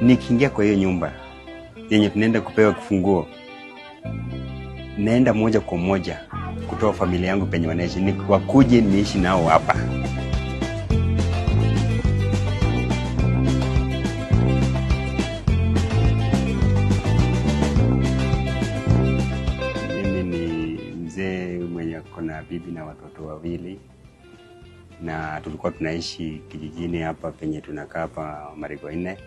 Nikiingia kwa hiyo nyumba yenye tunaenda kupewa kifunguo, naenda moja kwa moja kutoa familia yangu penye wanaishi, wakuje niishi nao hapa. Mimi ni mzee mwenye kuna bibi na watoto wawili, na tulikuwa tunaishi kijijini hapa penye tunakaa hapa Marigo 4.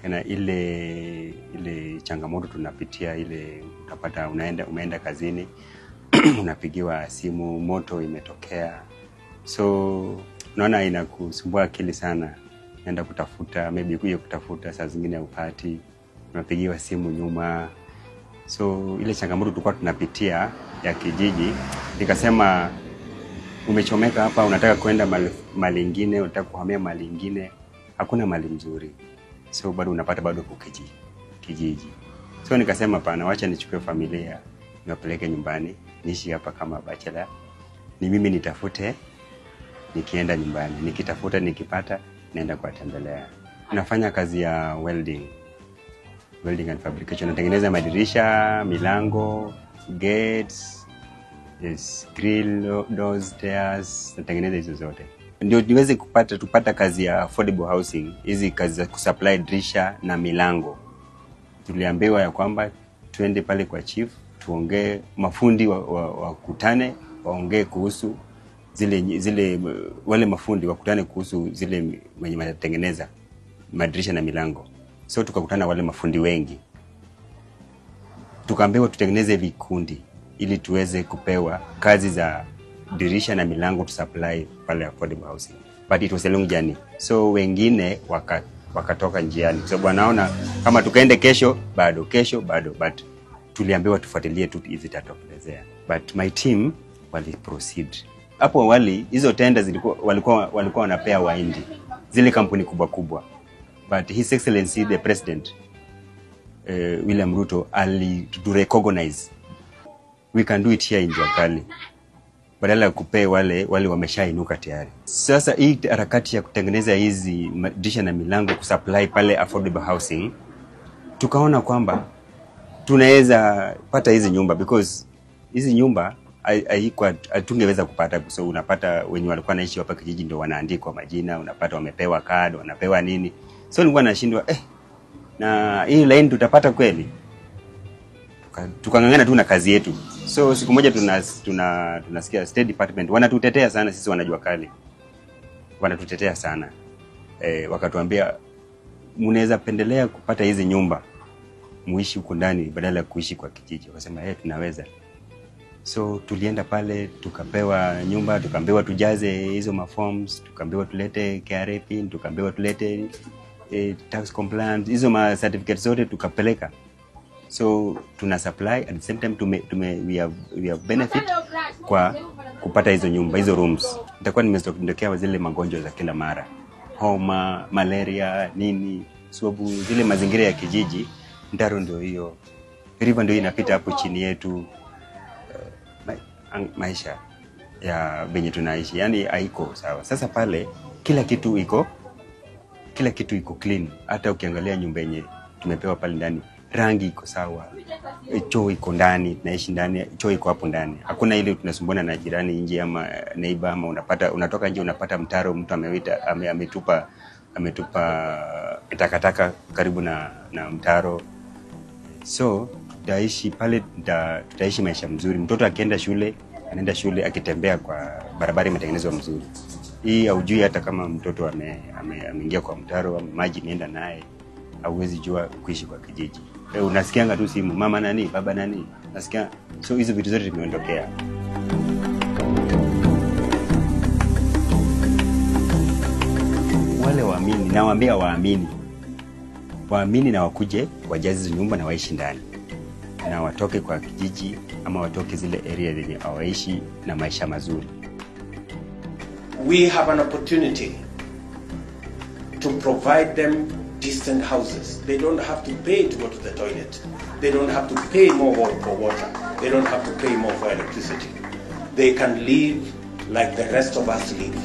Kana ile changamoto tunapitia, ile utapata umeenda kazini unapigiwa simu moto imetokea, so unaona inakusumbua akili sana. Naenda kutafuta, maybe kuja kutafuta, saa zingine upati, unapigiwa simu nyuma. So ile changamoto tulikuwa tunapitia ya kijiji, nikasema umechomeka hapa, unataka kwenda mali nyingine, unataka kuhamia mali nyingine, hakuna mali mzuri. So bado unapata bado kijiji. So nikasema pana, wacha nichukue familia niwapeleke nyumbani, niishi hapa kama bachelor. Ni mimi nitafute nikienda nyumbani, nikitafuta nikipata naenda kuwatembelea. Nafanya kazi ya welding and fabrication. Natengeneza madirisha, milango, gates, yes, grill, doors, stairs, natengeneza hizo zote. Ndio niweze tupata kazi ya affordable housing, hizi kazi za kusupply dirisha na milango. Tuliambiwa ya kwamba tuende pale kwa chief, tuongee, mafundi wakutane, waongee kuhusu zile wale mafundi wakutane kuhusu zile wenye wanatengeneza madirisha na milango. So tukakutana wale mafundi wengi. Tukaambiwa tutengeneze vikundi ili tuweze kupewa kazi za dirisha na milango to supply pale affordable housing. But it was a long journey. So wengine wakatoka njiani. So wanaona kama tukaende kesho bado, but tuliambiwa tufuatilie tu hizi tatokelezea. But my team wali proceed. Hapo awali hizo tenders zilikuwa walikuwa wanapea Wahindi, zile kampuni kubwa kubwa. But His Excellency the President William Ruto ali to recognize we can do it here in Jua Kali, badala ya kupea wale wameshainuka tayari. Sasa hii harakati ya kutengeneza hizi dirisha na milango kusupply pale affordable housing, tukaona kwamba tunaweza pata hizi nyumba, because hizi nyumba haikuwa hatungeweza kupata. So unapata wenye walikuwa naishi hapa kijiji ndio wanaandikwa majina, unapata wamepewa card, wanapewa nini. So nilikuwa nashindwa na hii line tutapata kweli? Tukangangana tu na kazi yetu. So siku moja tunasikia State Department wanatutetea sana sisi wanajua kali. Wanatutetea sana. Wakatuambia mnaweza pendelea kupata hizi nyumba muishi huko ndani badala ya kuishi kwa kijiji. Wakasema tunaweza. So tulienda pale tukapewa nyumba, tukaambiwa tujaze hizo maforms, tukaambiwa tulete KRA pin, tukaambiwa tulete tax compliance, hizo ma certificates zote tukapeleka. So tuna supply at the same time we have benefit kwa kupata hizo nyumba, hizo rooms. Nitakuwa nimetokea zile magonjwa za kila mara, homa, malaria, nini, sababu zile mazingira ya kijiji, mtaro ndio hiyo, river ndio inapita hapo chini yetu. Maisha ya venye tunaishi yani haiko sawa. Sasa pale kila kitu iko clean. Hata ukiangalia nyumba yenye tumepewa pale ndani, rangi iko sawa, choo iko ndani, tunaishi ndani, choo iko hapo ndani. Hakuna ile tunasumbuana na jirani nje ama neighbor, ama unapata unatoka nje unapata mtaro, mtu ameita ametupa takataka karibu na mtaro. So tutaishi pale, tutaishi maisha mzuri. Mtoto akienda shule, anaenda shule akitembea kwa barabara imetengenezwa mzuri. Hii haujui hata kama mtoto ameingia kwa mtaro ama maji inaenda naye, hauwezi jua kuishi kwa kijiji. Unasikianga tu simu, mama nani, baba nani, nasikia. So hizo vitu zote zimeondokea. Wale waamini, nawaambia waamini. Waamini na wakuje wajaze nyumba na waishi ndani. Na watoke kwa kijiji ama watoke zile area zenye hawaishi na maisha mazuri. We have an opportunity to provide them decent houses. They don't have to pay to go to the toilet. They don't have to pay more for water. They don't have to pay more for electricity. They can live like the rest of us live.